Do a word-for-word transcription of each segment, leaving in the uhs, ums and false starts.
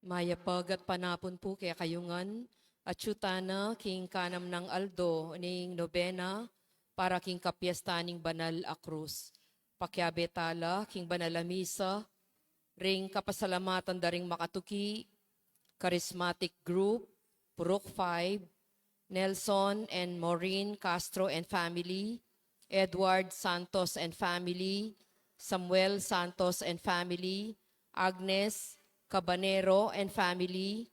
Mayap a gatpanapun pu kekayu ngan, atyu tana king kanam nang aldo ning nobena para king kapiestan ning Banal a Krus. Pakiabe tala king Banal a Misa, ring kapasalamatan da ring makatuki, Charismatic Group, Purok five, Nelson and Maureen Castro and family, Edward Santos and family, Samuel Santos and family, Agnes Cabanero and family,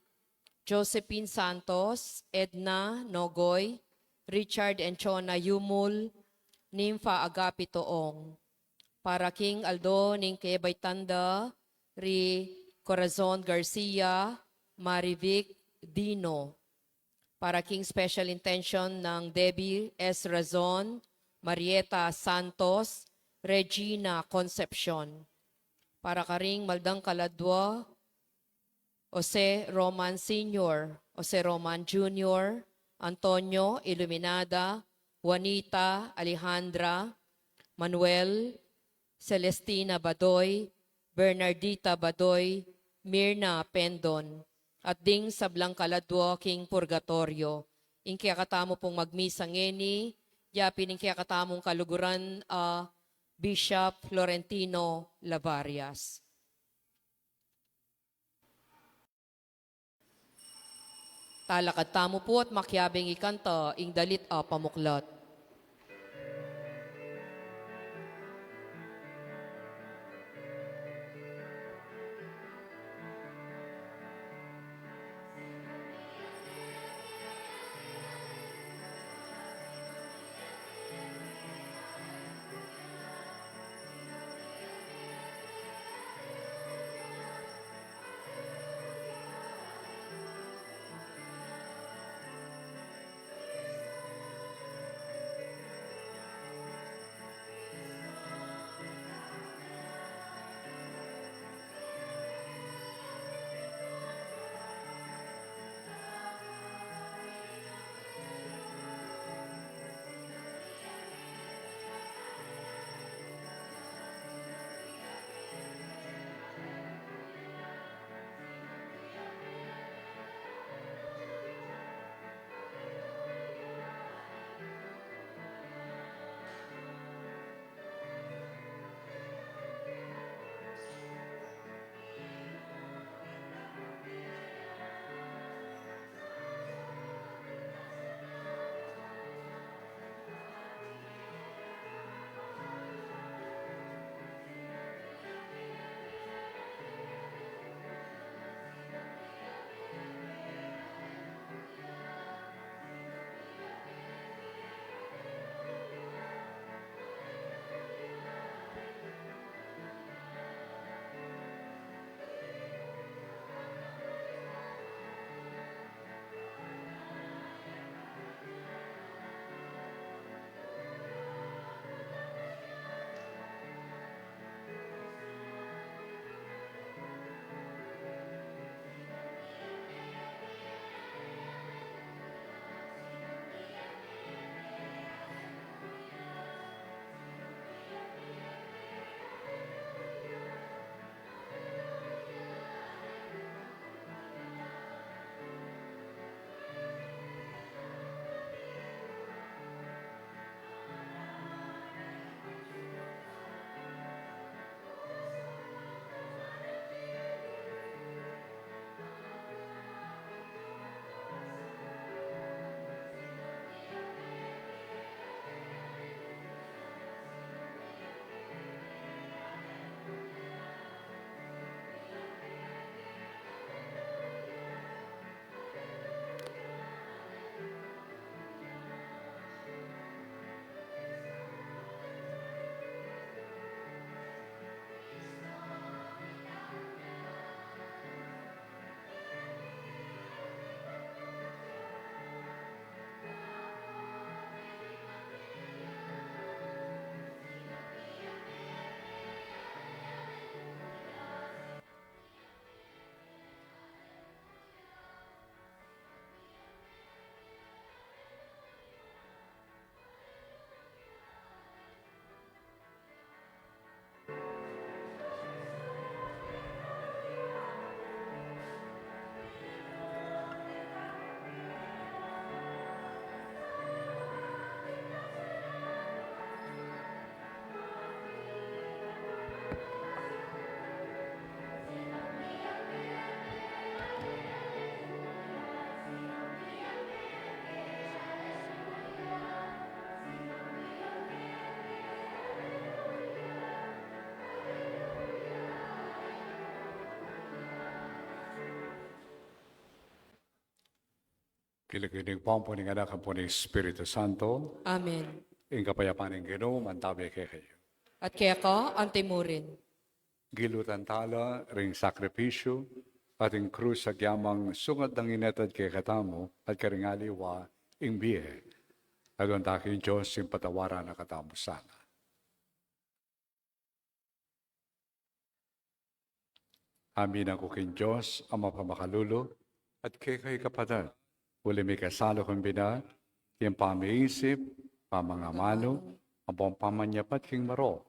Josephine Santos, Edna Nogoy, Richard and Chona Yumul, Nympha Agapito Ong. Para king aldo ning kebaitan da ri Corazon Garcia, Marivic Dino. Para king special intention nang Debbie S. Razon, Marieta Santos, Regina Concepcion. Para karing maldang kaladwa, Jose Roman Senior, Jose Roman Junior, Antonio Iluminada, Juanita Alejandra, Manuel, Celestina Badoy, Bernardita Badoy, Mirna Pendon, at ding sablang kaladwa king purgatorio. Ing kekatamu pung magmisa ngeni, yapin ing kekatamung kaluguran a Bishop Florentino Lavarias. Talakad tamu pu at makiabing ikanta ing dalit a pamuklat. King lagyu ning Ibpa, ampo ning Anak, ampo ning Espiritu Santo. Amen. Ing kapayapan ning Ginu manatili kekayu. At keka antimurin. Gilutan tala ring sakripisyu at ing krus agyang sukat dang inatad kekatamu at karing aliwa ing bie. Aduan ta king Dios ing patawaran na katamu sana. Aminan ku king Dios a mapamakalulu, at kekayu kapatad, uli ming kasala kung bina, king pamiisip, pamangamanu, ampong pamanyapat king marok,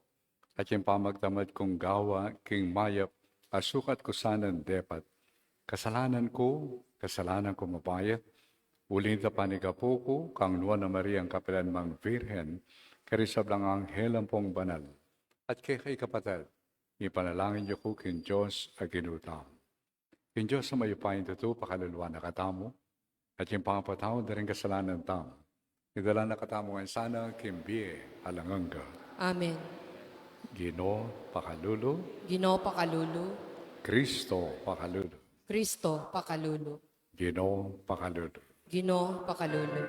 at king pamagtamad kung gawa king mayap a sukat ku sanang depat. Kasalanan ku, kasalanan ku mabayat, uling tapat ning apu ku kang Nuan a Mariang kapilan mang Virgen, karing sablang anghel ampong banal, at kekayu kapatad, ipanalangin yu ku king Dios a Ginu tamu. Ing Dios a mayupayang tutu pakaluluan na katamu, at ing pangapatawad da ring kasalanan tamu, idala na katamu ngan sana king bie alang angga. Amen. Ginu, pakalulu. Ginu, pakalulu. Kristo, pakalulu. Kristo, pakalulu. Ginu, pakalulu. Ginu, pakalulu.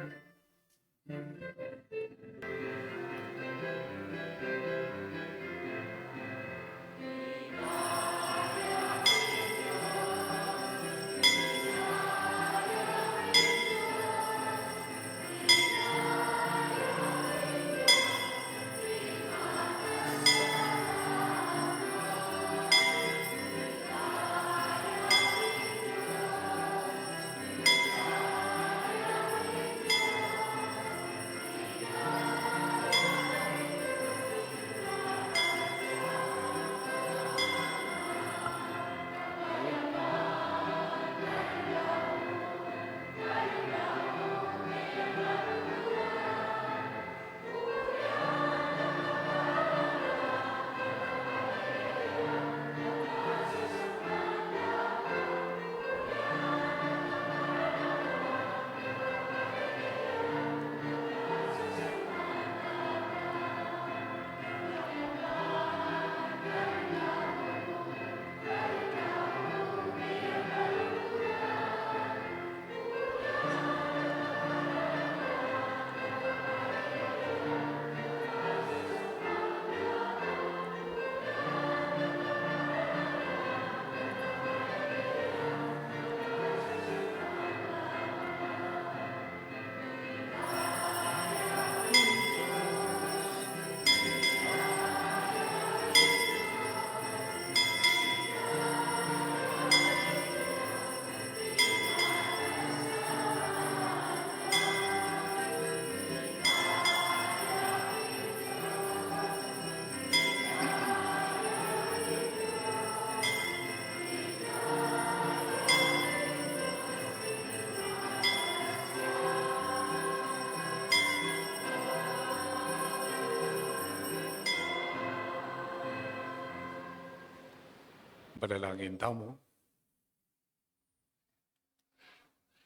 Panalangin tamu.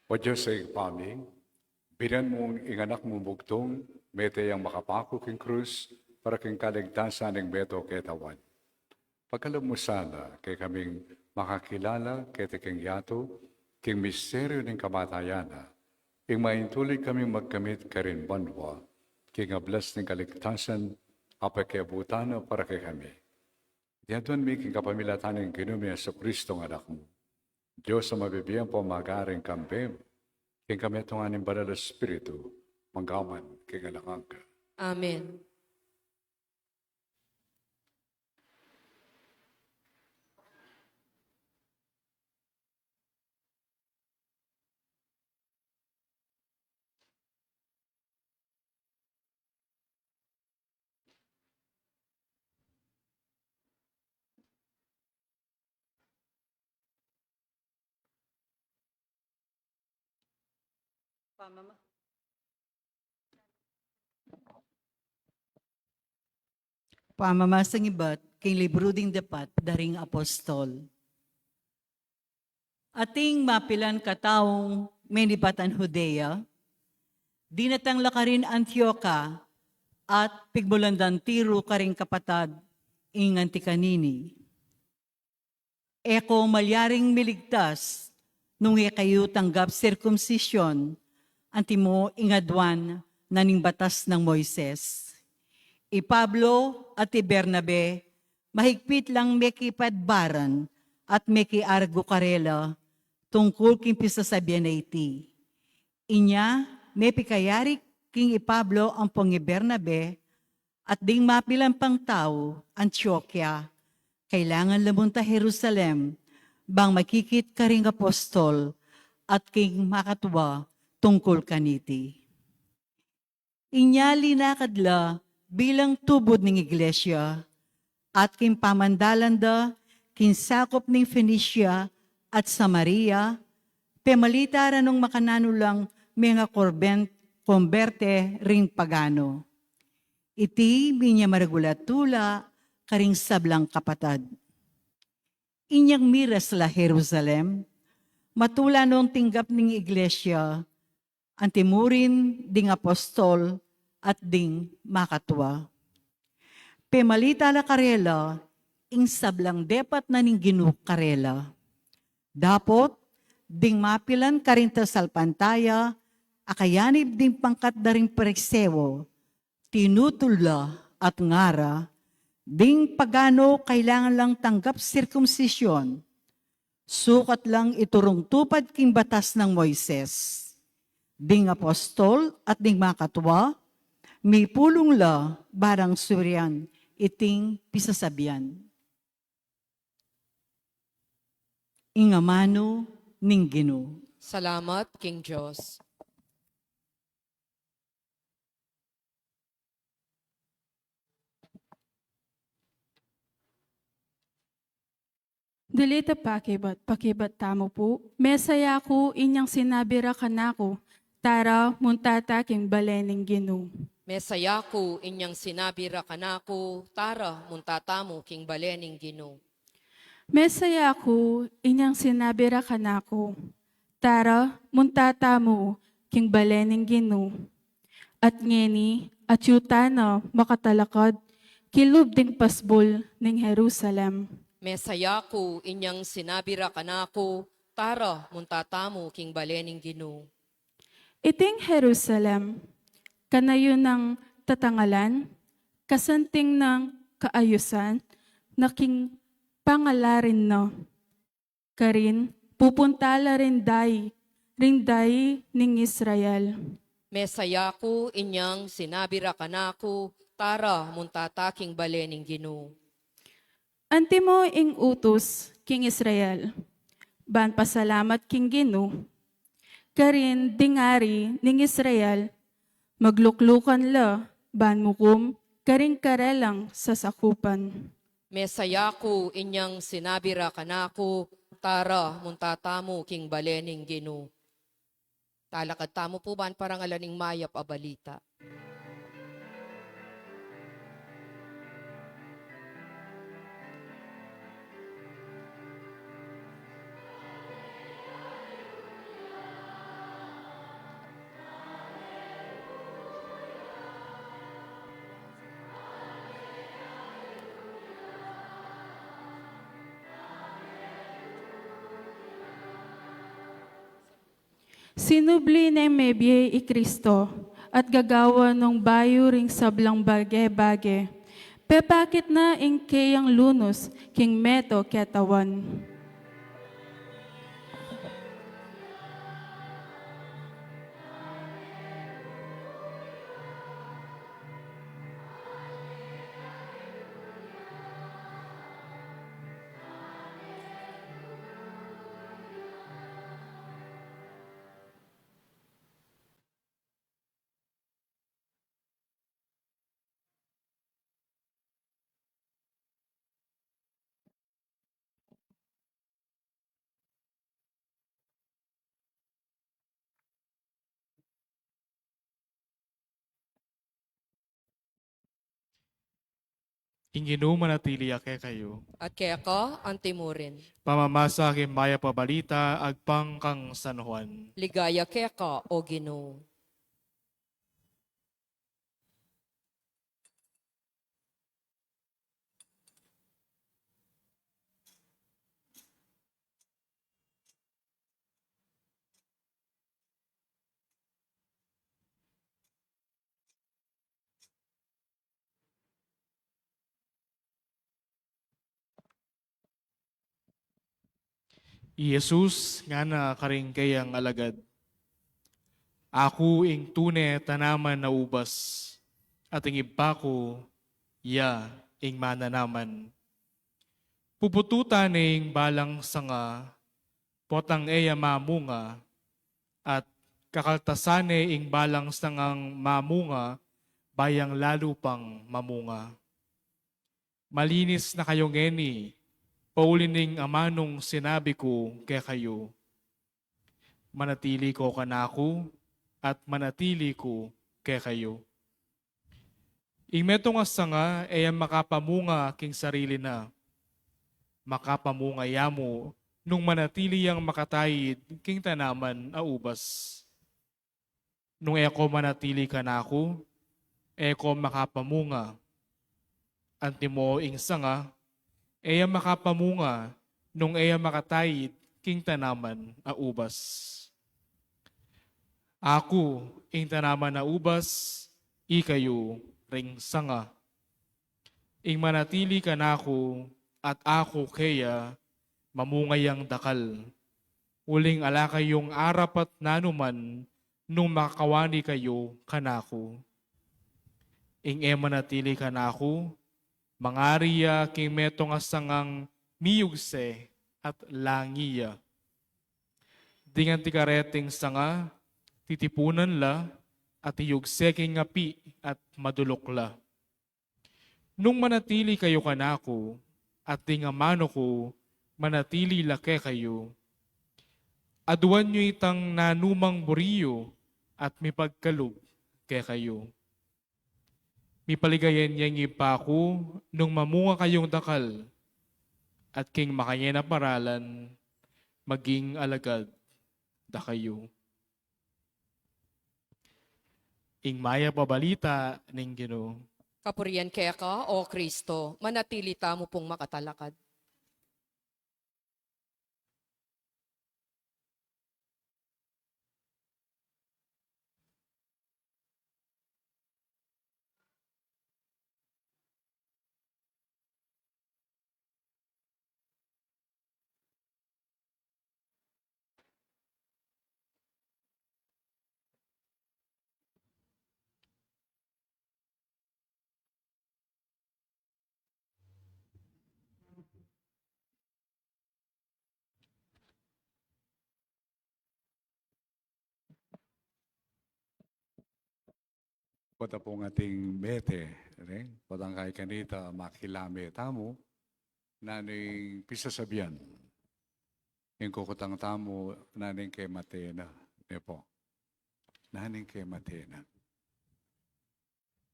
O Dios a Ibpa mi, binian mu ing Anak mung bugtung, mete yang makapaku king krus, para king kaligtasan ning meto ketauan. Pagkalub mu sana kekaming makakilala keti king yatu, king misteryu ning kamatayan na, ing maintulid kaming magkamit karin banua, king ablas ning kaligtasan a pakiabutan na para kekami. Iti aduan mi king kapamilatan ning Ginu ming Jesucristo a Anak mu, Dios a mabibie ampong magari kambe mu, king kamitungan ning Banal a Espiritu, mangga man king alang angga. Amen. Pamama-, pamamasang ibat king libru ding dapat da ring apostol. Ating mapilan kataung menibatan Judea, dinatang la karin Antiokia, at pigmulan dang tiru karing kapatad ing anti kanini. E ko malyaring miligtas nung e kayu tanggap sirkumsisyon antimo ing aduan na ning batas nang Moises. I Pablo at i Bernabe mahigpit lang mekipadbaran at mekiargu karela tungkul king pisasabian a iti. Inya, mepikayari king i Pablo ampong i Bernabe at ding mapilan pang tau Antiokia, kailangan la munta Jerusalem, bang makikit karing apostol at king makatua tungkul kaniti. Inya linakad la bilang tubud ning iglesia, at king pamandalan da king sakup ning Fenicia at Samaria, pemalita ra nung makananu lang mengakorben-, komberte ring pagano. Iti minya maragul a tula karing sablang kapatad. Inyang miras la Jerusalem, matula nung tinggap ning iglesia, antimurin ding apostol at ding makatua. Pemalita la karela ing sablang depat na ning Ginu karela. Dapot, ding mapilan karing tasalpantaya a kayanib ding pangkat da ring Pariseo, tinutul la at ngara, ding pagano kailangan lang tanggap sirkumsisyun, sukat lang iturung tupad king batas nang Moises. Ding apostol at ding makatua, mipulung la barang surian iting pisasabian. Ing amanu ning Ginu. Salamat king Dios. Dili ta pakibat, pakibat tamu pu. Mesaya ku, inyang sinabi ra kanaku, "Tara, munta ta king bale ning Ginu." Mesaya ku, inyang sinabi ra kanaku, "Tara, munta tamu king bale ning Ginu." Mesaya ku, inyang sinabi ra kanaku, "Tara, munta tamu king bale ning Ginu." At ngeni, atyu tana makatalakad kilub ding pasbul ning Jerusalem. Mesaya ku, inyang sinabi ra kanaku, "Tara, munta tamu king bale ning Ginu." Iting Jerusalem, kanayu nang tatangalan, kasanting nang kaayusan, na king pangalarin na. Karin, pupunta la ring dayi, ring dayi ning Israel. Mesaya ku, inyang sinabi ra kanaku, "Tara, munta ta king bale ning Ginu." Antimo ing utus king Israel, ban pasalamat king Ginu. Karin ding ari ning Israel, magluklukan la ban mukum karing karelang sasakupan. Mesaya ku, inyang sinabi ra kanaku, "Tara, munta tamu king bale ning Ginu." Talakad tamu pu ban parangalan ing mayap a balita. Sinubli neng mebie i Kristo, at gagawan nong bayu ring sablang bage-bage. Pepakit na ing keyang lunus king meto ketawan. Ing Ginu manatili ya kekayu. At keka antimurin. Pamamasa king mayap a balita agpang kang San Juan. Ligaya keka, O Ginu. I Jesus ngana karing kayang alagad, "Aku ing tune tanaman a ubas, at ing Ibpa ku, ya ing mananaman. Pupututan ne ing balang sanga, potang e ya mamunga, at kakaltasan ne ing balang sangang mamunga, ba yang lalu pang mamunga. Malinis na kayu ngeni, pauli ning amanung sinabi ku kekayu. Manatili ko kanaku, at manatili ku kekayu. Ing metung a sanga, e ya makapamunga king sarili na. Makapamunga ya mu nung manatili yang makataid king tanaman a ubas. Nung e ko manatili kanaku, e ko makapamunga. Antimo ing sanga, e ya makapamunga nung e ya makataid king tanaman a ubas. Aku ing tanaman a ubas, ikayu ring sanga. Ing manatili kanaku at aku keya, mamunga yang dakal. Uling ala kayung arapat nanuman nung makakawani kayu kanaku. Ing e manatili kanaku, mangari ya king metung a sangang miyugse at langi ya. Ding anti kareting sanga, titipunan la, at iyugse king api at maduluk la. Nung manatili kayu kanaku, at ding amanu ku manatili la kekayu, aduan yu itang nanumang buri yu at mipagkalub kekayu. Mipaligayan ya ing Ibpa ku nung mamunga kayung dakal, at king makanyan a paralan, maging alagad da kayu." Ing mayap a balita ning Ginu. Kapurian keka, O Kristo. Manatili tamu pung makatalakad. Pota pung ating mete, ne? Potang kaya kanita makilame tamu, nanu ing pisasabian. Ing kukutang tamu, nanu ing kemate na, ne po? Nanu ing kemate na?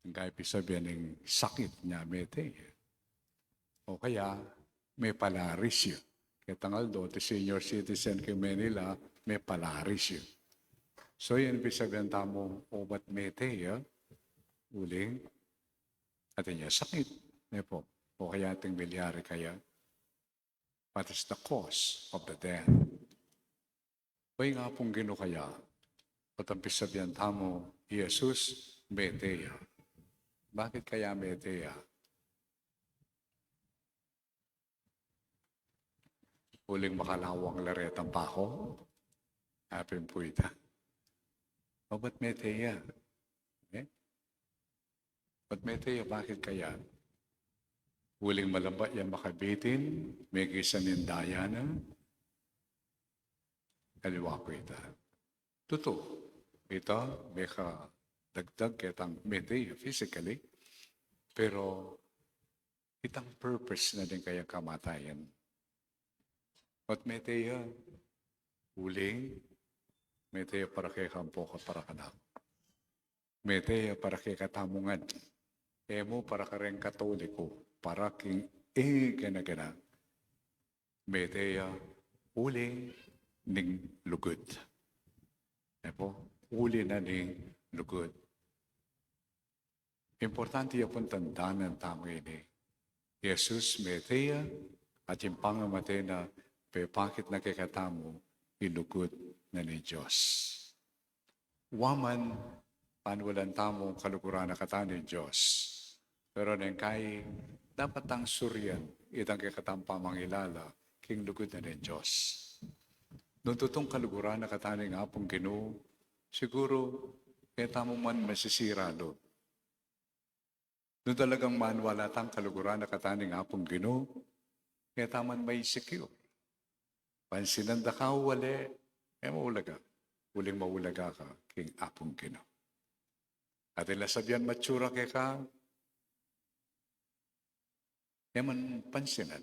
Ing kaya pisabian ing sakit nya mete. O kaya, me palaris ya. Ketang aldo, ti senior citizen king Manila, me palaris ya. So, yan pisabian tamu, obat mete ya, uling atin ya sakit, ne po? O kaya ating milyari kaya, what is the cause of the death? O ing Apung Ginu kaya, potang pisabian tamu, i Jesus, mete ya. Bakit kaya mete ya? Uling makalawang la retang pako? Apin pu ita. Obat mete ya? Eh? Obat mete ya, bakit kaya? Uling malambat yang makabitin, mekisan ing daya na, aliwa ku ita. Tutu, ita, mekadagdag ketang mete ya physically, pero itang purpose na ding kayang kamatayan. Obat mete ya, uling, mete ya para keka ampo ka para kanaku. Mete ya para kekatamu ngan. E mu para kareng Katoliko, para king e gana-gana. Mete ya uling ning lugud. E po, uli na ning lugud. Importante ya pung tandanan tamu ini. Jesus mete ya, at ing pangamate na pepakit na kekatamu ing lugud na ning Dios. Wa man, panualan tamu kaluguran na kata ning Dios. Pero neng kai, dapat tang surian itang kekatang pamangilala king lugud na ning Dios. Nung tutung kaluguran na katamu ning Apung Ginu, siguru, e tamu man masisira lub. Nung talagang maniwala tang kaluguran na katamu ning Apung Ginu, e tamu man ma-insecure. Pansinan da ka o ali, e maulaga. Uling maulaga ka king Apung Ginu. Atin la sabian matsura keka, e man pansinan.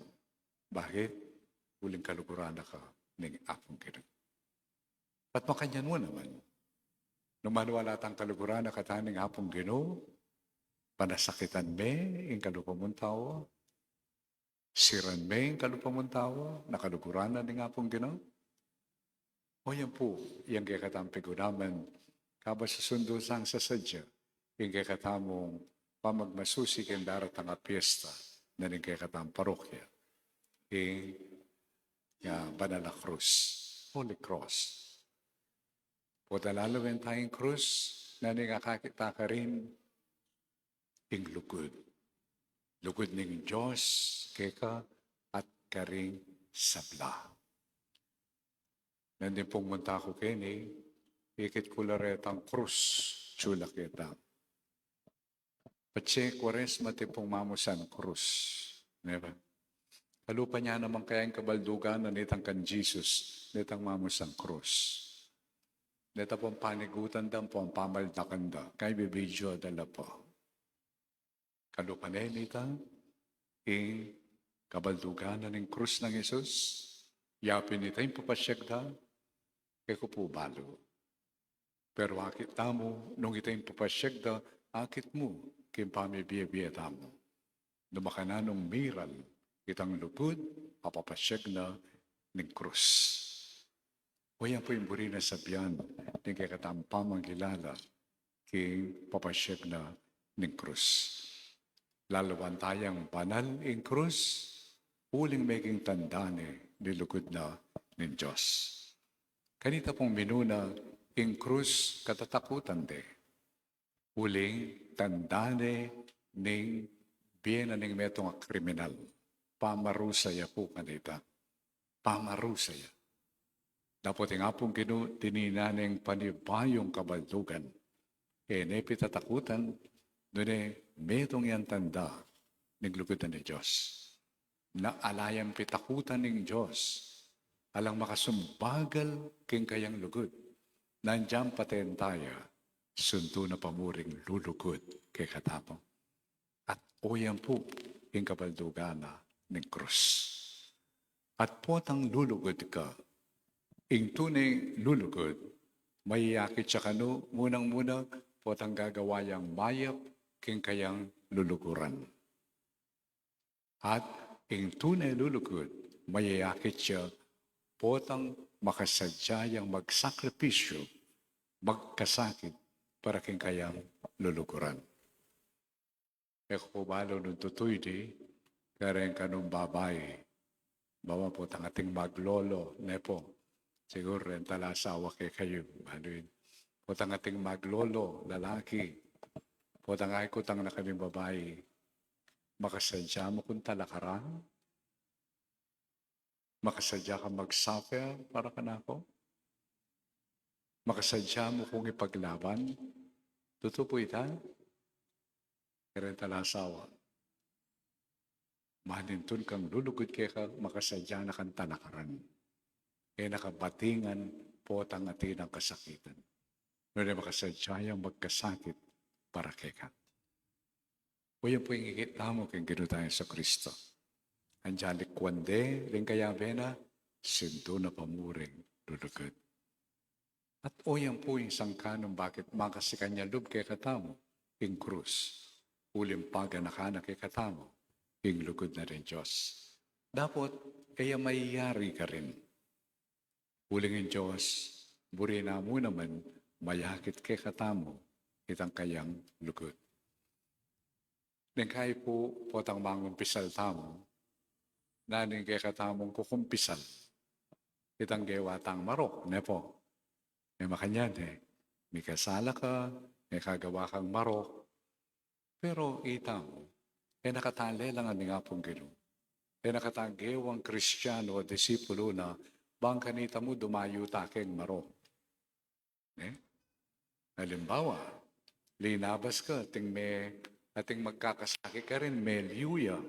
Bakit? Uling kaluguran na ka ning Apung Ginu. At makanyan mu naman, nung maniwala tang kaluguran na katamu ning Apung Ginu, panasakitan me ing kalupa mung tau, siran me ing kalupa mung tau, na kaluguran na ning Apung Ginu. O yan pu, yang kekatang pigunaman, kabang susundu sang sasadya, ing kekatamung pamagmasusi king daratang a piesta, na ning kekatang parokya, ing, ya, banal a krus, Holy Cross. Potang laluan ta ing krus, na ning akakit ta karin, ing lugud. Lugud ning Dios keka at karing sabla. Nandin pung munta ku keni, ikit ku la retang krus, tsula keta. Patse Kuaresma atin pung mamusan krus. Di ba? Kalupa na naman kaya ing kabaldugan na nitang kang Jesus, nitang mamusan krus. Nita pung panigutan da, pung pamaldakan da, kaya bibidyo da la pa. Kalupa ne nita, ing kabaldugan na ning krus nang Jesus, yapin nita ing papasiag da, e ku pu balu. Pero akit tamu, nung ita ing papasiag da, akit mu, king pamibie-bie tamu. Nung makananu nung miral, itang lugud, a papasiag na ning krus. O yan pu ing buri na sabian, ning kekatang pamangilala, king papasiag na ning krus. Laluan tayang banal ing krus, uling meging tanda ne ning lugud na ning Dios. Kanita pung minuna, ing krus katatakutan de. Uling tanda ne ning bie na ning metung a kriminal. Pamarusa ya pu kanita. Pamarusa ya. Dapot ing Apung Ginu, tininan neng panibayung kabaldugan. E ne pitatakutan, nune metung yang tanda ning lugud na ning Dios. Na ala yang pitakutan ning Dios, alang makasumbagal king kayang lugud, nung agyang paten taya, sundu na pa muring lulugud kekatamu. At o yan pu ing kabaldugan na ning krus. At potang lulugud ka, ing tune lulugud, mayayakit ya kanu, munang-muna, potang gagawa yang mayap king kayang luluguran. At ing tune lulugud, mayayakit ya potang makasadya yang magsakripisyu, magkasakit para king kayang luluguran. E ku pu balu nung tutu ini, kareng kanung babai, baba potang ating maglolo, ne pu. Siguru reng talasawa kekayu, balu ini. Potang ating maglolo, lalaki, potang aikutang na kaning babai, makasadya mu kung talakaran? Makasadya kang mag-suffer para kanaku? Makasadya mu kung ipaglaban? Tutu pu ita? Kareng talasawa. Manintun kang lulugud keka, makasadya na kang talakaran. E na ka batingan potang atin nang kasakitan. Nune makasadya yang magkasakit para keka. O yan pu ing ikit tamu king Ginu tang Jesu Kristo. Agyang likuan de ring kayabe na, sundu na pa muring lulugud. At o yan pu ing sangkan nung bakit makasikan ya lub kekatamu ing krus. Uling paganakan na kekatamu ing lugud na ning Dios. Dapot, e ya mayari karin. Uling ing Dios, buri na mu naman mayakit kekatamu itang kayang lugud. Neng kayi pu potang mangumpisal tamu, nanu ing kekatamung kukumpisal? Itang gewa tang marok, ne pu? E makanyan e. Mikasala ka, mikagawa kang marok. Pero ita mu, e na kata lelangan ning Apung Ginu. E na kata gewang Kristiano o disipulu na bang kanita mu dumayu ta keng marok. Ne? Alimbawa, linabas ka, ating me-, ating magkakasakit karin, melyu ya.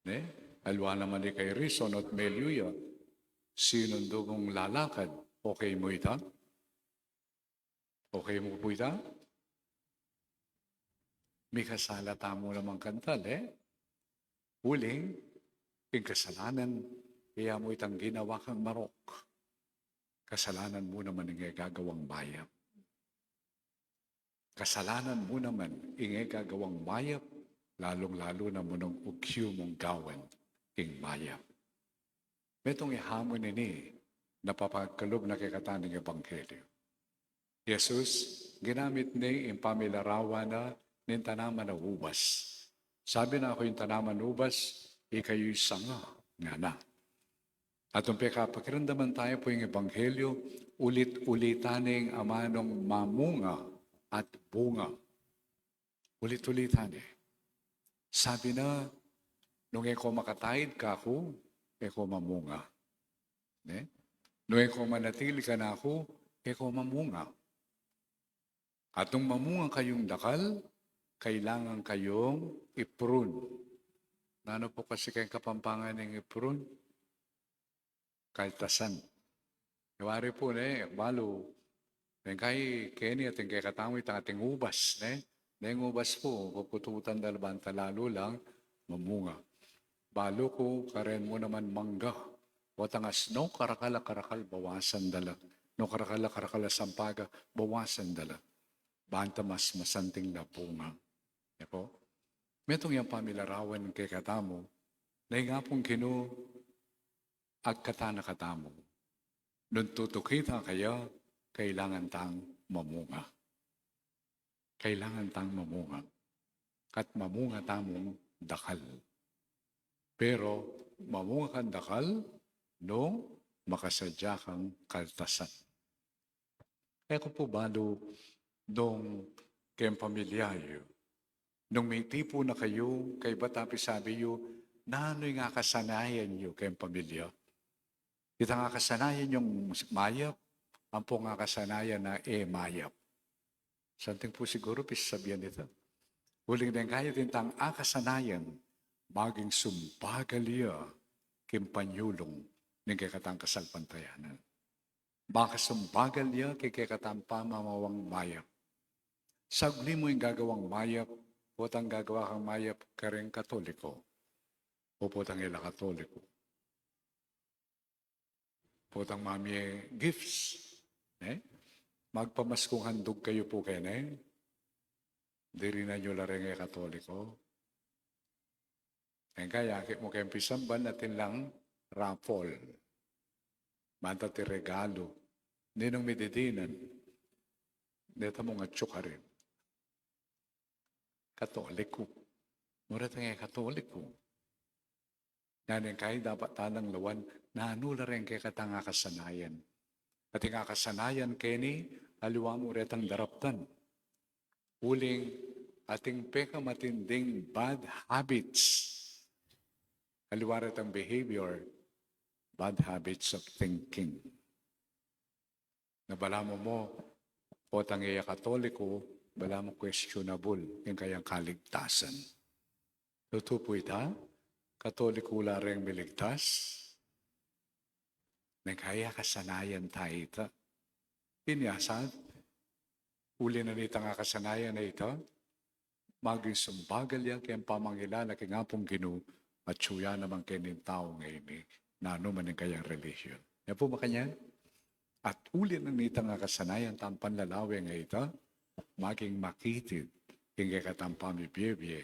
Ne? Aliwa naman ikay Rizal at melyu ya. Sinundu mung lalakad. Okay mu ita? Okay mu pu ita? Mikasala tamu naman kanita, e? Uling, ing kasalanan, e mu itang ginawa kang marok. Kasalanan mu naman ing e gagawang mayap. Kasalanan mu naman ing e gagawang mayap, lalung-lalu na munang ukyu mung gawan ing mayap. Metung ihamu nini, napapagkalub na kekatamu ning ebanghelyo. Jesus, ginamit ne ing pamilarawan na ning tanaman a ubas. Sabi na, "Aku ing tanaman ubas, ikayu ing sanga," ngana. At nung pekapakiramdaman tamu pu ing ebanghelyo, ulit-ulitan ne ing amanung mamunga at bunga. Ulit-ulitan ne. Sabi na, "Nung e ko makataid kaku, e ko mamunga. Ne? Nung e ko manatili kanaku, e ko mamunga." At nung mamunga kayung dakal, kailangan kayung i-prune. Nanu pu kasi keng Kapampangan ing i-prune? Kaltasan. Wari pu, ne, balu, neng kai keni atin kekatamu itang atin ubas, ne? Neng ubas pu, pupututan da la banta lalu lang mamunga. Balu ku, karen mu naman mangga. Potang as-, no karakal a karakal, bawasan da la. No karakal a karakal a sampaga, bawasan da la. Banta mas masanting na bunga. Ne pu? Metung yang pamilarawan kekatamu, na ing Apung Ginu, agkatan na katamu. Nung tutuki ta kaya, kailangan tang mamunga. Kailangan tang mamunga. At mamunga tamung dakal. Pero mamunga kang dakal nung makasadya kang kaltasan. E ku pu balu nung keng pamilya yu. Nung mitipun na kayu, kaybat apisabi yu, nanu ing akasanayan yu keng pamilya? Itang akasanayan yung mayap, ampong akasanayan a e mayap. Santing pu siguru pisasabian ita. Uling neng kaya itang akasanayan, maging sumbagal ya keng panyulung ning kekatang kasalpantayanan. Makasumbagal ya keng kekatang pamamawang mayap. Sagli mu ing gagawang mayap, potang gagawa kang mayap kareng Katoliko, o potang e la Katoliko. Potang mamie gifts, ne? Magpamaskung handug kayu pu keni. Dirinan yu la reng e Katoliko. Engkaya, akit mu keng pisamban atin lang raffle. Banta atin regalu. Ninung mididinan? Deta mung atsu karin. Katoliko. Mu retang e Katoliko. Nanu ing kai dapat tang lawan, nanu la reng kekatang akasanayan. Atin akasanayan keni, aliwa mu retang daraptan. Uling atin pekamatinding bad habits. Aliwa retang behavior, bad habits of thinking. Na balamu mu, potang e ya Katoliko, balamu questionable ing kayang kaligtasan. Tutu pu ita, Katoliko la reng miligtas? Neng kaya kasanayan ta ita. Ini asat, uli na nitang akasanayan a ita, maging sumbagal ya keng pamangilala king Apung Ginu, atsu ya naman keni ning tau ngeni, nanu man ing kayang relihiyon. E pu makanyan? At uli na nitang akasanayan tang panlalawe a ita, maging makitid king kekatang pamibie-bie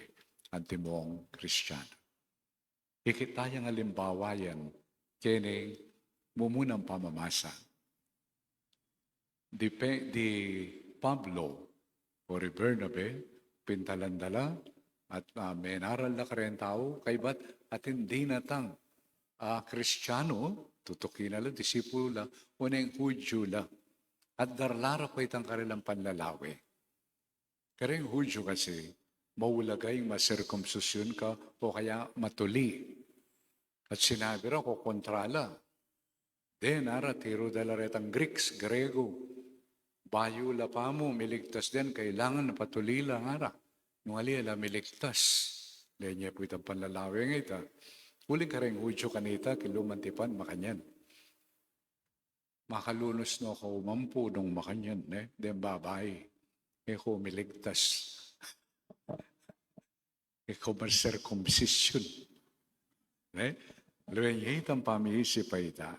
antimong Kristiano. Ikit tayang alimbawa yan keni ning mumunang pamamasa. Di Pe-, di Pablo o di Bernabe, pintalan da la, at, ah, menaral da kareng tau, kaybat atin dinatang, ah, Kristiano, tutuki na la, disipulo la, o neng Hudyo la. At darla ra pa itang karelang panlalawe. Kareng Hudyo kasi, maulaga ing masirkumsisyun ka o kaya matuli. At sinabi ra, kokontra la. Den, ara, tiru da la retang Greeks, Grego. Bayu la pamu miligtas den, kailangan patuli la, ara. Nung ali la miligtas. Lenya pu itang panlalawe a ita. Uling kareng Hudyu kanita, king lumang tipan, makanyan. Makalunus no ka umampu nung makanyan, ne? Den babai. E ku miligtas. E ku ma-circumcision. Ne? Luen ya itang pamiisip a ita.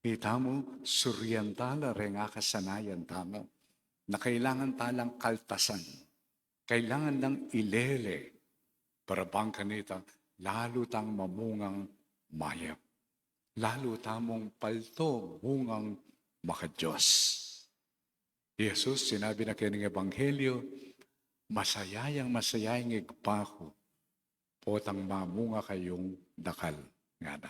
Itamu, surian ta la reng akasanayan tamu na kailangan talang kaltasan. Kailangan lang ilele para bang kanita lalu tang mamungang mayap. Lalu tamung palto bungang maka-Diyos. Jesus, sinabi na keng ebanghelyo, "Masaya yang masaya ing Ibpa ku, potang mamunga kayung dakal," ngana.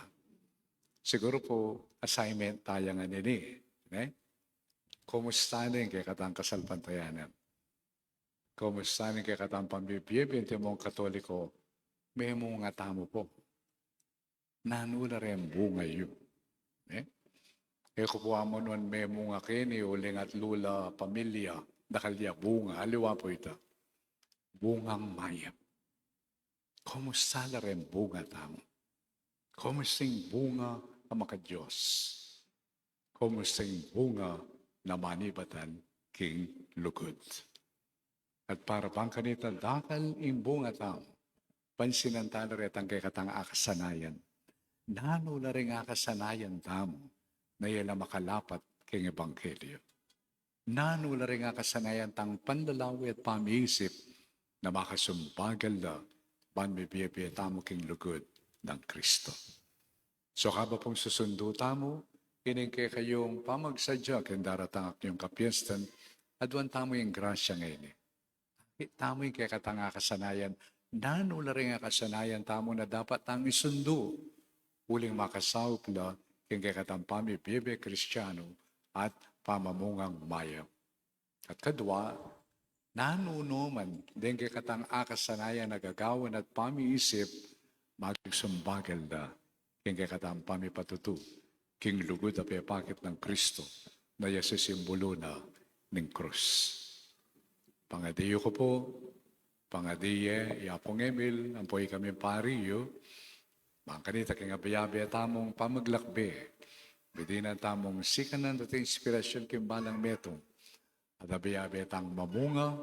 Siguru pu, assignment taya ngeni, ne? Kumusta ne ing kekatang kasalpantayanan? Kumusta ne ing kekatang pamibie-bie? Antimong Katoliko, memunga tamu pu. Nanu la reng bunga yu? Ne? E ku pu amuan memunga keni uling atlu la pamilya, dakal ya bunga, aliwa pu ita. Bungang mayap. Kumusta la reng bunga tamu? Kumusta ing bunga a maka-Diyos? Kumusta ing bunga na manibatan king lugud? At para bang kanita dakal ing bunga tamu, pansinan ta la retang kekatang akasanayan. Nanu la reng akasanayan tamu na e la makalapat king ebanghelyo? Nanu la reng akasanayan tang panlalawe at pamiisip na makasumbagal la ban mibie-bie tamu king lugud nang Kristo? So, kaba pung susundu tamu ining kekayung pamagsadya king daratang a kayung kapiestan, aduan tamu ing grasya ngeni. Akit tamu ing kekatang akasanayan, nanu la reng akasanayan tamu na dapat tang isundu uling makasaup la king kekatang pamibie-bie Kristiyanu at pamamungang mayap. At kadwa, nanu no man deng kekatang akasanayan a gagawan at pamiisip, maging sumbagal da king kekatang pamipatutu king lugud a pepakit nang Kristo na ya sisimbulu na ning krus. Pangadiyu ku pu, pangadi ye i Apung Emil, ampo ikaming pari yu, bang kanita king abe-abe tamung pamaglakbe, midinan tamung sikanan at inspirasyon king balang metung, at abe-abe tang mamunga,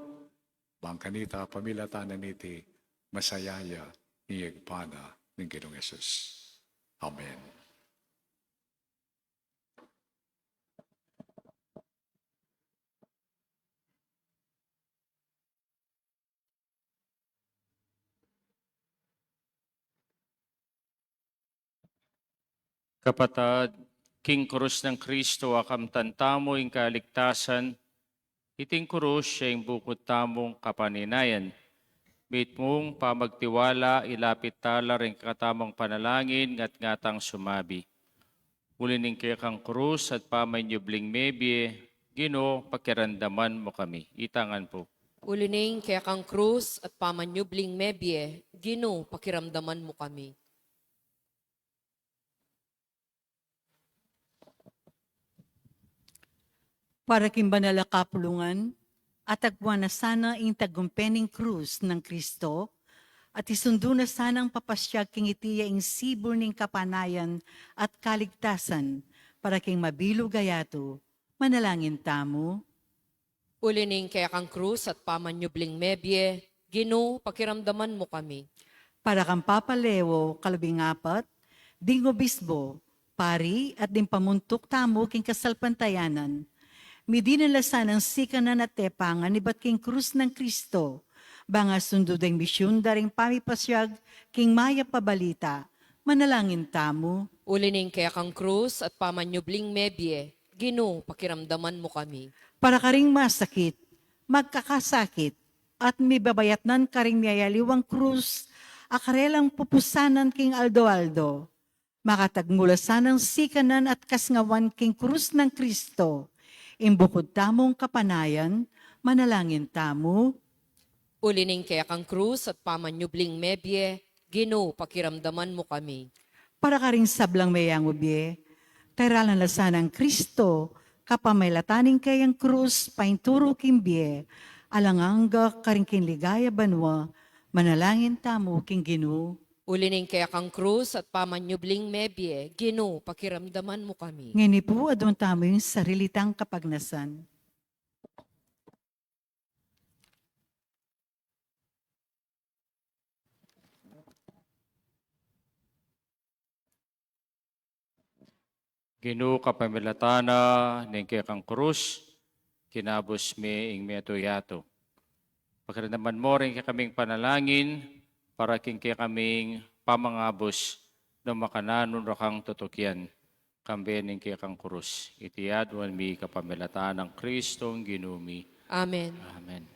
bang kanita pamilatan na niti masaya ya ing Ibpa na ning Ginung Jesus. Amen. Kapatad, king krus nang Kristo akamtan tamu ing kaligtasan, iting krus ya ing bukud tamung kapaninayan. Mitmung pamagtiwala, ilapit tala ring katamung panalangin, ngatngat tang sumabi. Uli ning kekang krus at pamanyubling mebie, Ginu, pakiramdaman mu kami. Itangan pu. Uli ning kekang krus at pamanyubling mebie, Ginu, pakiramdaman mu kami. Para king banal a kapulungan, atagpuan na sana ing tagumpe ning krus nang Kristo, at isundu na sanang papasiag king iti ya ing sibul ning kapanayan at kaligtasan, para king mabilug a yatu, manalangin tamu. Uli ning kekang krus at pamanyubling mebie, Ginu, pakiramdaman mu kami. Para kang Papa Leo kalabing apat, ding obispo, pari, at ding pamuntuk tamu king kasalpantayanan. Midinan la sanang sikanan at tepangan ibat king krus nang Kristo, bang asundu deng misyun da ring pamipasiag king mayap a balita. Manalangin tamu. Uli ning kekang krus at pamanyubling mebie, Ginu, pakiramdaman mu kami. Para karing masakit, magkakasakit, at mibabayatnan karing miyayaliwang krus a karelang pupusanan king aldo-aldo, makatagmu la sanang sikanan at kasngawan king krus nang Kristo, ing bukud tamung kapanayan. Manalangin tamu. Uli ning kekang krus at pamanyubling mebie, Ginu, pakiramdaman mu kami. Para karing sablang meyang mebie, tayra la na sanang Kristo, kapamilatan ning kayang krus, painturu king bie, alang angga karing king ligaya banua, manalangin tamu king Ginu. Uli ning kekang krus at pamanyubling mebie, Ginu, pakiramdaman mu kami. Ngeni pu, adwan tamu ing sarili tang kapagnasan. Ginu, kapamilatan na ning kekang krus, kinabus mi ing meto yatu. Pakiramdaman mu ring kekaming panalangin, para king kekaming pamangabus, nung makananu ra kang tutukian, kambe ning kekang krus. Iti adwan mi kapamilatan nang Kristong Ginu mi. Amen. Amen.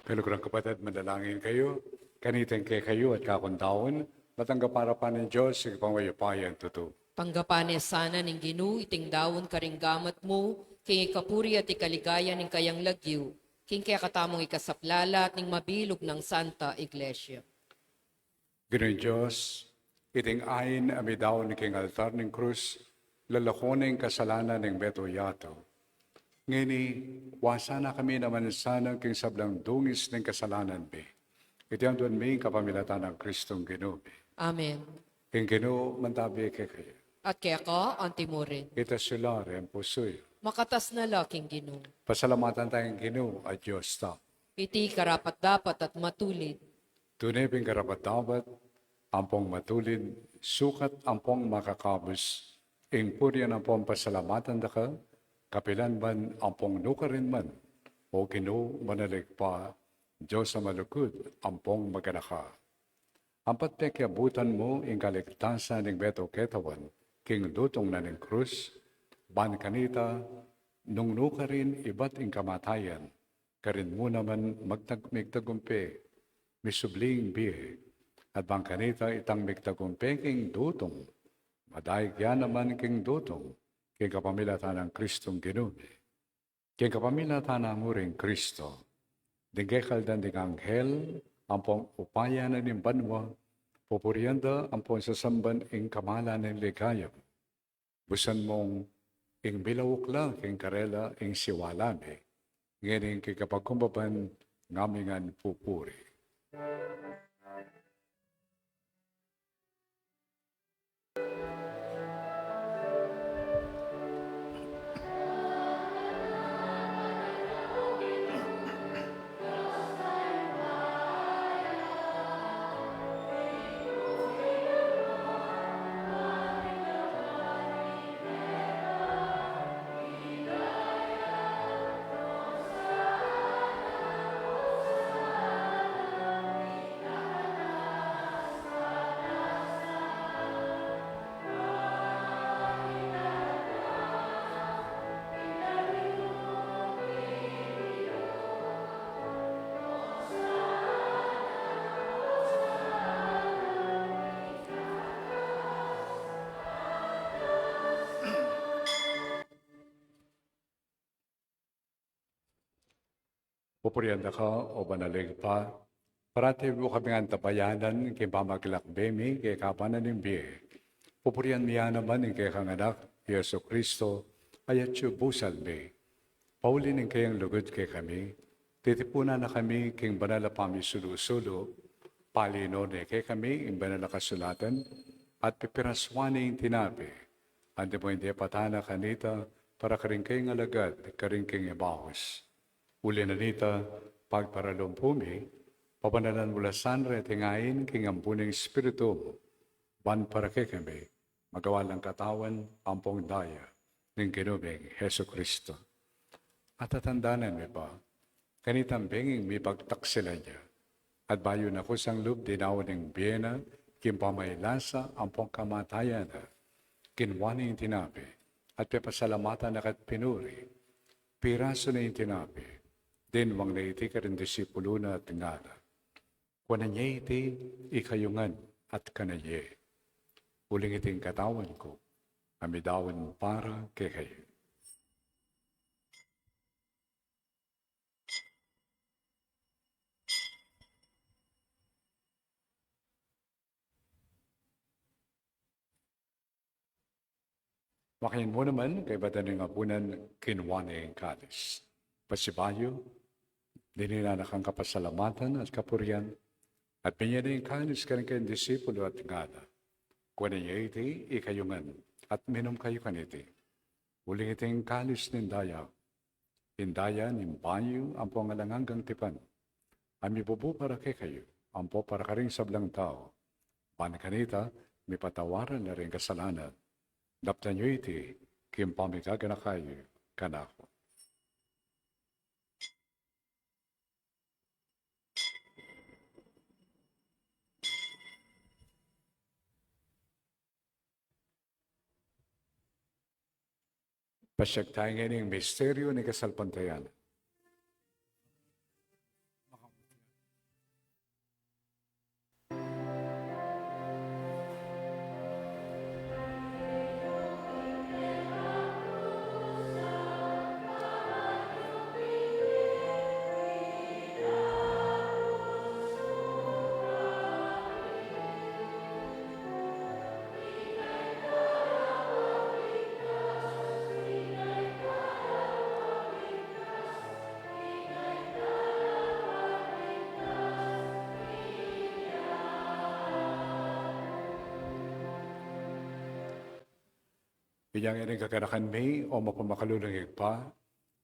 Kaluguran kapatad, manalangin kayu, kanitang kekayu at kaku ngan daun, matanggap arapan ning Dios, Ibpang mayupayang tutu. Tanggapan na sana ning Ginu iting daun karing gamat mu, king ikapuri at ikaligaya ning kayang lagyu, king kekatamung ikasaplala at ning mabilug nang Santa Iglesia. Ginu Dios, iting ain a midaun king altar ning krus, lalako na ing kasalanan ning metung yatu. Ngeni, wasan na kami naman sana king sablang dungis ning kasalanan mi. Iti aduan mi king kapamilatan nang Kristong Ginu mi. Amen. Ing Ginu mantabi kekayu. At keka antimurin. Itas yu la ring pusu yu. Makatas na la king Ginu. Pasalamatan taya ing Ginu a Dios tamu. Iti karapat-dapat at matulid. Tune pin karapat-dapat, ampong matulid, sukat ampong makakabus, ing purian ampong pasalamatan da ka, kapilan man ampong nukarin man, O Ginu, manalikpa, Dios a malugud, ampong maganaka. Ampat pekiabutan mu ing kaligtasan ning metung ketawan, king dutung na ning krus, ban kanita, nung nukarin ibat ing kamatayan, karin mu naman magtag-, migtagumpe, misubli ing bie. At ban kanita itang migtagumpe king dutung, madaig ya naman king dutung, king kapamilatan nang Kristong Ginu mi. King kapamilatan na mu ring Kristo, ding kekaldan ding anghel, ampong upaya na ning banua, pupurian da ampong sasamban ing kamalan ning ligaya mu. Busan mung ing milauk la king karela ing siwala mi, ngeni king kapagkumbaban ngami ngan pupuri. Pupurian da ka, O Banal a Ibpa, parati mu kaming antabayanan king pamaglakbe mi keka kanan ning bie. Pupurian mi ya naman ing kekang Anak, i Jesucristo, a atyu busal mi. Pauli ning kayang lugud kekami, titipunan na kami king banal a pamisulu-sulu, palinuan ne kekami ing banal a kasulatan, at pipiraswan ne ing tinape, antimo ing depatan na kanita para karing kayang alagad karing king Emmaus. Uli na nita, pagparalumpu mi, pabanalan mu la sana reting ain king ambun ning Espiritu mu, ban para kekami, magawa lang katawan ampong daya ning Ginu ming Jesucristo. At tatandanan mi pa, kanitang benging mipagtaksilan ya, at bayu na kusang lub dinaun ing bie na king pamailasa ampong kamatayan na, kinua ne ing tinape, at pepasalamatan na ka at pinuri, pirasu ne ing tinape, dinwang ne iti karing disipulu na at ngana: Kuanan ye iti ikayu ngan at kanan ye. Uling iti ing katawan ku, a midaun para kekayu. Makanyan mu naman, kaybat da ning apunan, kinua ne ing kalis. Pasibayu, dininan na kang kapasalamatan at kapurian, at binie ne ing kalis karing kayang disipulu at ngana: Kuanan ye iti ikayu ngan, at minum kayu kaniti. Uling iti ing kalis ning daya, ing daya ning bayu ampong alang anggang tipan, a mibubu para kekayu, ampo para karing sablang tau, ban kanita mipatawaran la ring kasalanan. Daptan yu iti king pamigaganaka yu kanaku. Pasiag taya ngeni ing misteryu ning kasalpantayanan. Inya ngeni ing kaganakan mi, o mapamakalulung Ibpa,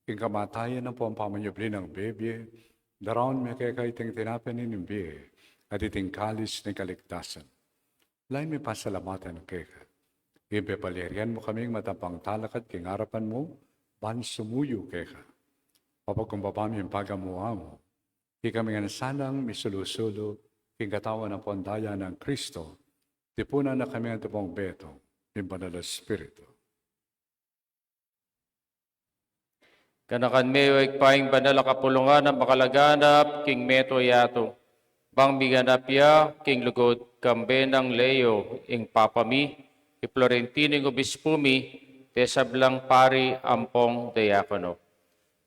king kamatayan ampong pamanyubli nang bibie, daraun mi keka iting tinape ning bie, at iting kalis ning kaligtasan. Lalu mi pasalamatan keka. Ing pepalyarian mu kaming matampang talakad king arapan mu, ban sumuyu keka. Papakumbaba mi ing pagamuan mu. Ikami ngan sanang misulu-sulu, king katawan ampong daya nang Kristo, tipunan na kami ngan tupung beto, ning Banal a Espiritu. Ganakan mi, o Ibpa, ing banal a kapulungan a makalaganap king mabilug a yatu. Bang miganap ya king lugud, kambe nang Leo ing Papa mi, i Florentino ing Obispo mi, ding sablang pari ampong diakono.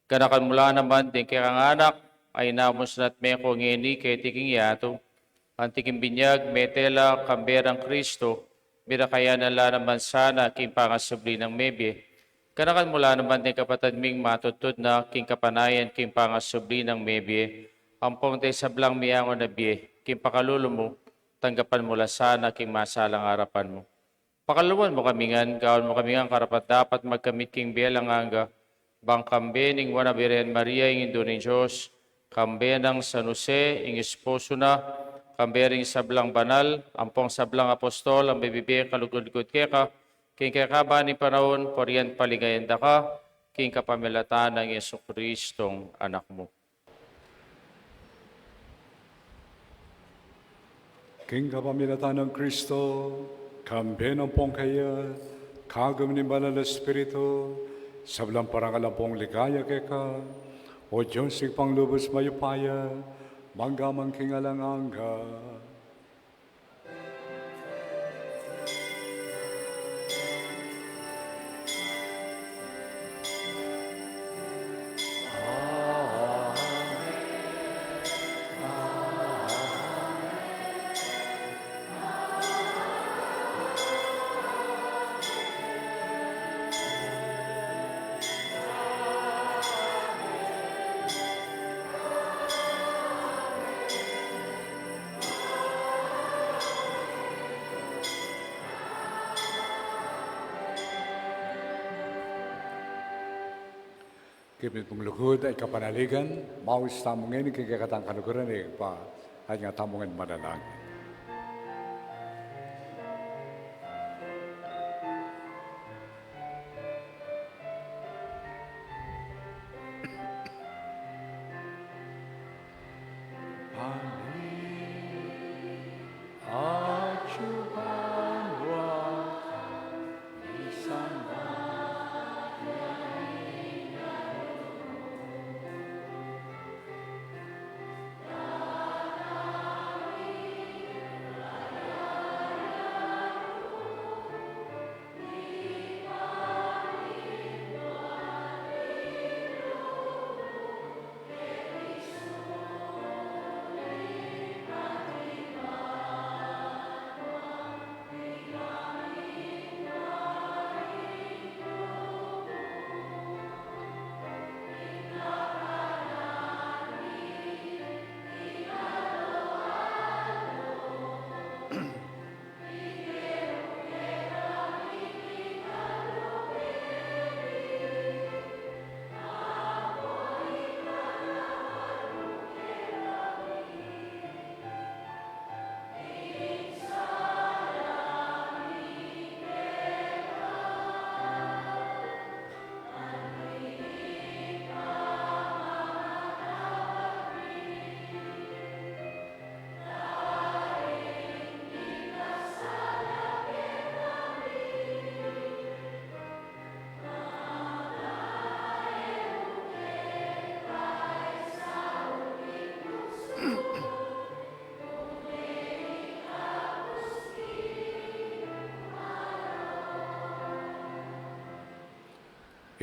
Ganakan mu la naman ding kekang anak a inamus na at meko ngeni keti king yatu, anti king binyag mete la kambe nang Kristo, mirakayanan la naman sana king pangasubli nang mebie. Ganakan mu la naman ding kapatad ming matudtud na king kapanayan king pangasubli nang mebie, ampong ding sablang miyangu na bie, king pakalulu mu, tanggapan mu la sana king masalang arapan mu. Pakaluluan mu kami ngan, gawan mu kami ngan karapat-dapat magkamit king bie alang angga, bang kambe ning Nuan a Birhen Maria, ing Indu ning Dios, kambe nang San Jose, ing esposo na, kambe ring sablang banal, ampong sablang apostol, a mibibie kalugud-lugud keka, king kekaba ning panaun, purian at paligayan da ka, king kapamilatan nang Jesucristong Anak mu. King kapamilatan nang Kristo, kambe na ampong kaya, kagum ning Banal a Espiritu, sablang parangal ampong ligaya keka, o Dios Ibpang lubus mayupaya, mangga man king alang angga. King mitmung lugud at kapanaligan, maus tamu ngeni king kekatang kaluguran ning Ibpa, at nga tamu ngan manalangin.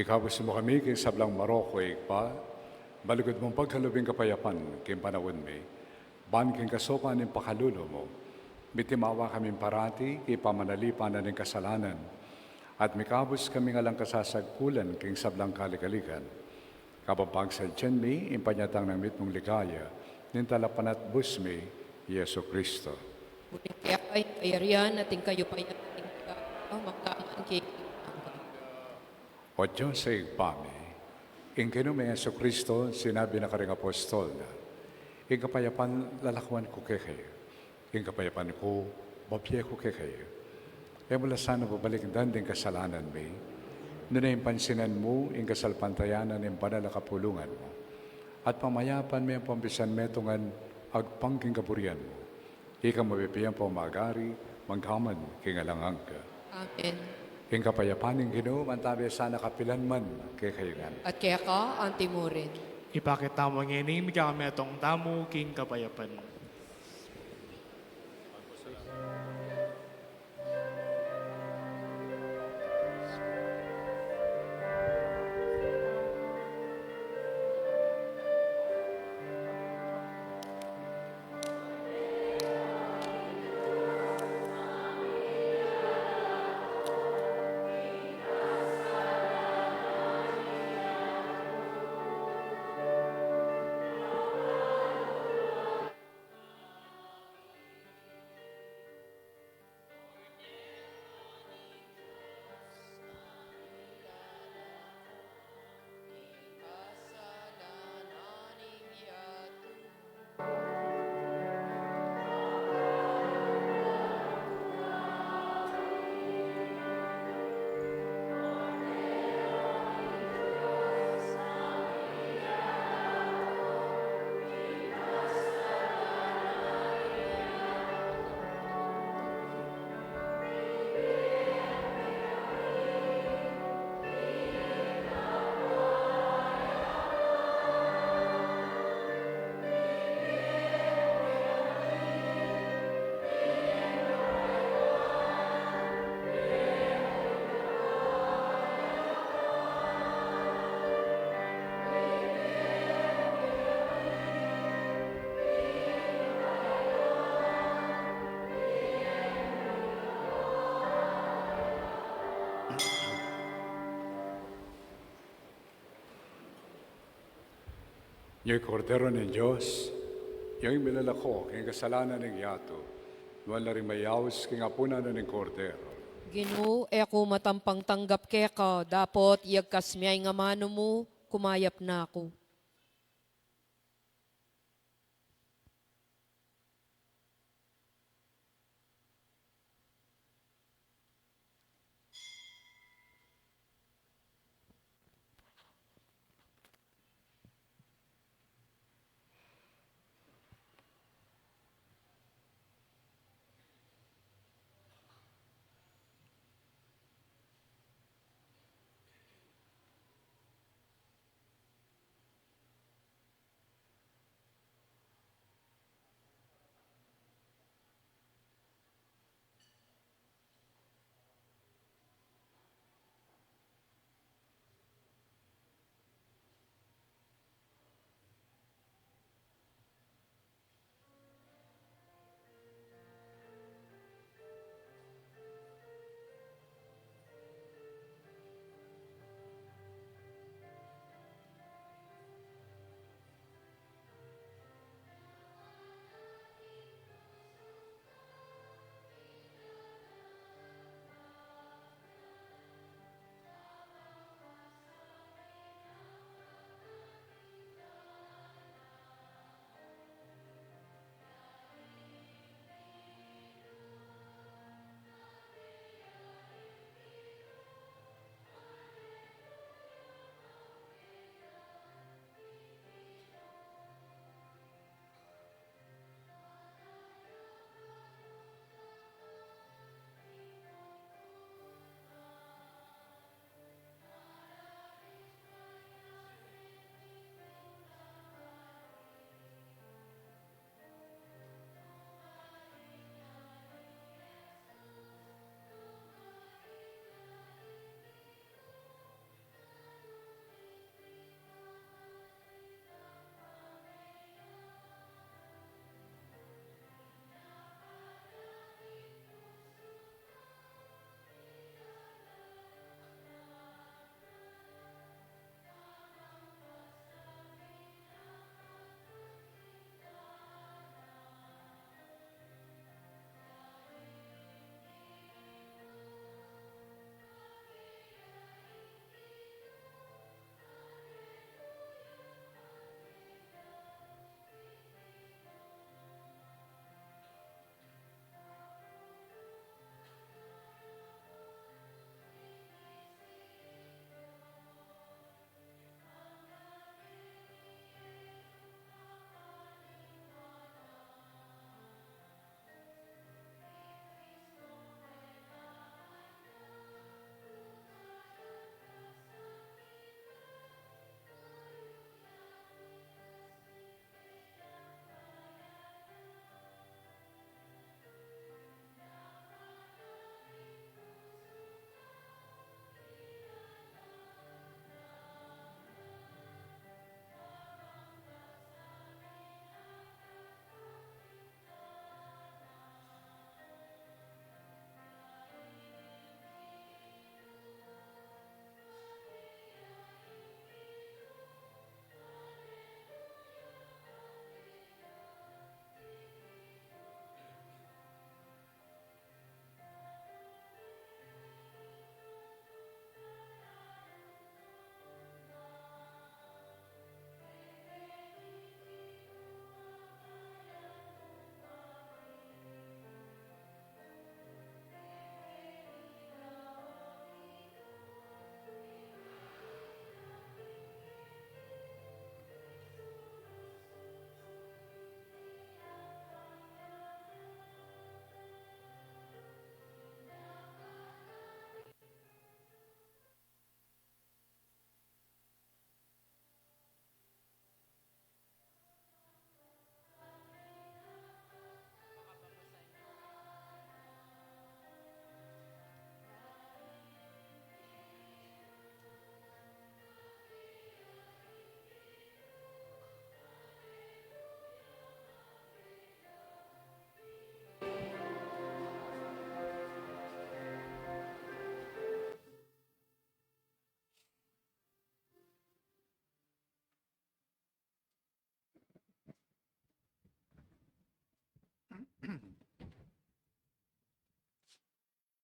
Ikabus mu kami king sablang marok, o Ibpa, malugud mung pagkalub ing kapayapan king panaun mi, ban king kasaupan ning pakalulu mu, mitimawa kaming parati king pamanalipan na ning kasalanan, at mikabus kaming alang kasasagpulan king sablang kaligaligan. Kabang pagsadyan mi ing panyatang nang mitmung ligaya ning Talapanatbus mi, Jesucristo. Uling keka ing kayarian at ing kayupayan at ing ligaya, mangga man king alang angga. O Dios a Ibpa mi, ing Ginu ming Jesucristo, sinabi na karing apostol na, ing kapayapan lalakwan ku kekayu, ing kapayapan ku bibie ku kekayu. E mu la sana babalikdan ding kasalanan mi, nune ing pansinan mu ing kasalpantayanan ning banal a kapulungan mu, at pamayapan me ampong misan metung ngan agpang king kaburian mu. Ika mabibie ampong magari, mangga man king alang angga. Amen. Ing kapayapan ning Ginu mantabe sana kapilan man kekayu ngan. At keka anti mu rin. Ipakit tamu ngeni ing metung tamu king kapayapan. Ing Kordero ning Dios, ing milalako king kasalanan ning yatu, nuan la ring mayaus king apunan ning Kordero. Ginu, e ku matampang tanggap keka, dapot iyagkas me ing amanu mu, kumayap na ku.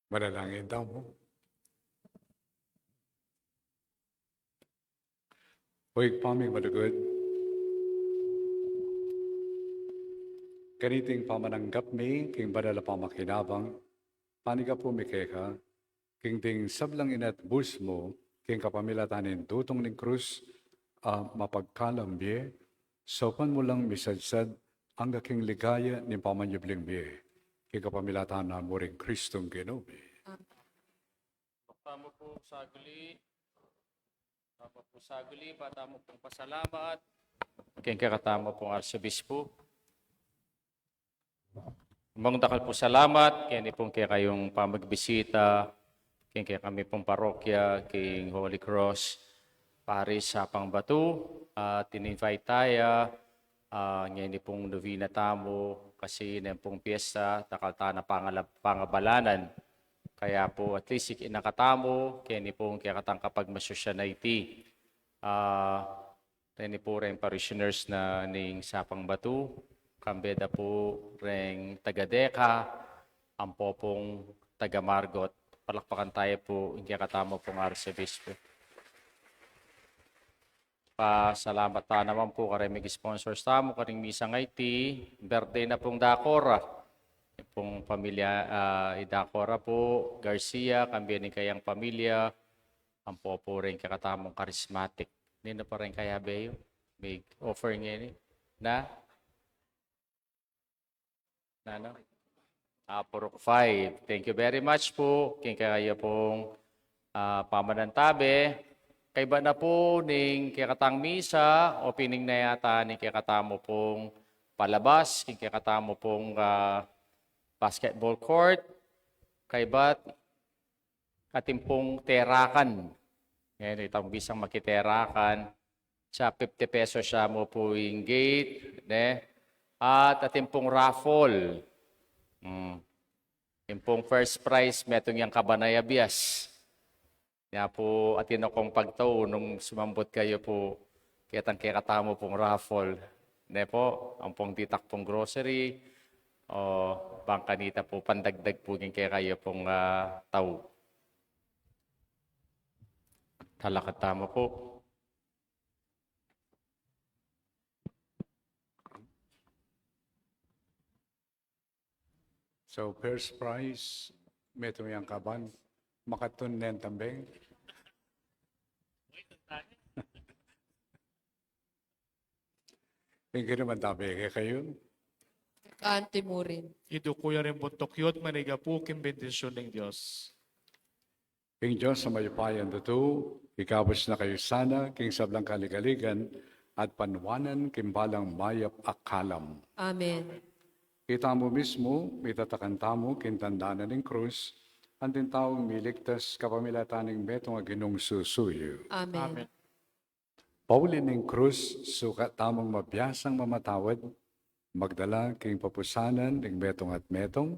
Manalangin tamu. O Ibpa ming malugud, kaniting pamananggap mi king banal a pamakinabang, panyawad mi keka, king ding sablang inatbus mu, king kapamilatan ning dutung ning krus, a mapagkalam bie, saupan mu lang misadsad angga king ligaya ning pamanyubling bie, king kapamilatan na mu ring Kristong Ginu mi. Amen. Tamu pu saguli, tamu pu saguli, ba tamu pung pasalamat king kekatamu pung Arsobispo. Mung dakal pu salamat keni pung kekayung pamagbisita king kekami pung parokya king Holy Cross Parish Sapang Batu, at in-invite taya, ah, ngeni pung novena tamu, kasi nen pung piyesta, dakal tana pangala-, pangabalanan. Kaya pu, at least, ikinakatamu keni pung kekatang kapagmasusyan a iti. Ah, Reni pu reng parishioners na ning Sapang Batu, kambe da pu reng taga Deca, ampo pung taga Margot. Palakpakan taya pu ing kekatamu pung Arsobispo. Pasalamat ta naman pu kareng mig-sponsors tamu karing misang iti, birthday na pung dakora. Pung pamilya, ah, i dakora pu, Garcia, kambe ning kayang pamilya, ampo pu reng kekatamung charismatic. Ninu pa reng kayabe yu? Mig-offer ngeni. Na? Na, no? Ah, purok five. Thank you very much pu king kekayu pung, ah, pamanantabe. Kaybat na pu ning kekatang misa, opening na yata ning kekatamu pung palabas, king kekatamu pung, ah, basketball court. Kaybat, atin pung terakan. Ngeni, itang bisang makiterakan, sa fifty pesos ya mu pu ing gate, ne? At atin pung raffle. Hmm. Ing pung first prize, metung yang kaban a abias. Nya pu, atin kung pagtau nung sumambut kayu pu, ketang kekatamu pung raffle. Ne pu, ampong ditak pung grocery, o bang kanita pu pandagdag pu king kekayu pung, ah, tau. Talakad tamu pu. So, first prize, metung yang kaban, makatun nen tambeng. Ing kinaman tabi kekayu. Kanti mu rin. Iduku ya ring buntuk yu at manigapu king bendisyun ning Dios. Ing Dios a mayupayang tutu, ikabus na kayu sana king sablang kaligaligan at panuanan king balang mayap a kalam. Amen. Itamu mismu, mitatakan tamu king tanda na ning krus, anting taung miligtas kapamilatan ning metung a Ginung susuyu. Amen. Amen. Pauli ning krus, sukat tamung mabiasang mamatawad, magdala king papusanan ning metung at metung,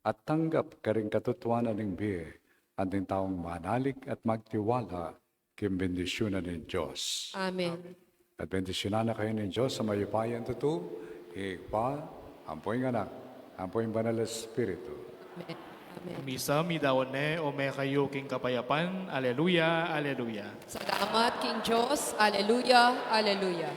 at tanggap karing katutuanan ning bie, anting taung manalig at magtiwala king bendisyunan ning Dios. Amen. At bendisyunan na kayu ning Dios a mayupayang tutu, ing Ibpa, ampo ing Anak, ampo ing Banal a Espiritu. Amen. Amen. Misa midaun ne, o me kayu king kapayapan. Aleluya, aleluya. Salamat king Dios. Aleluya, aleluya.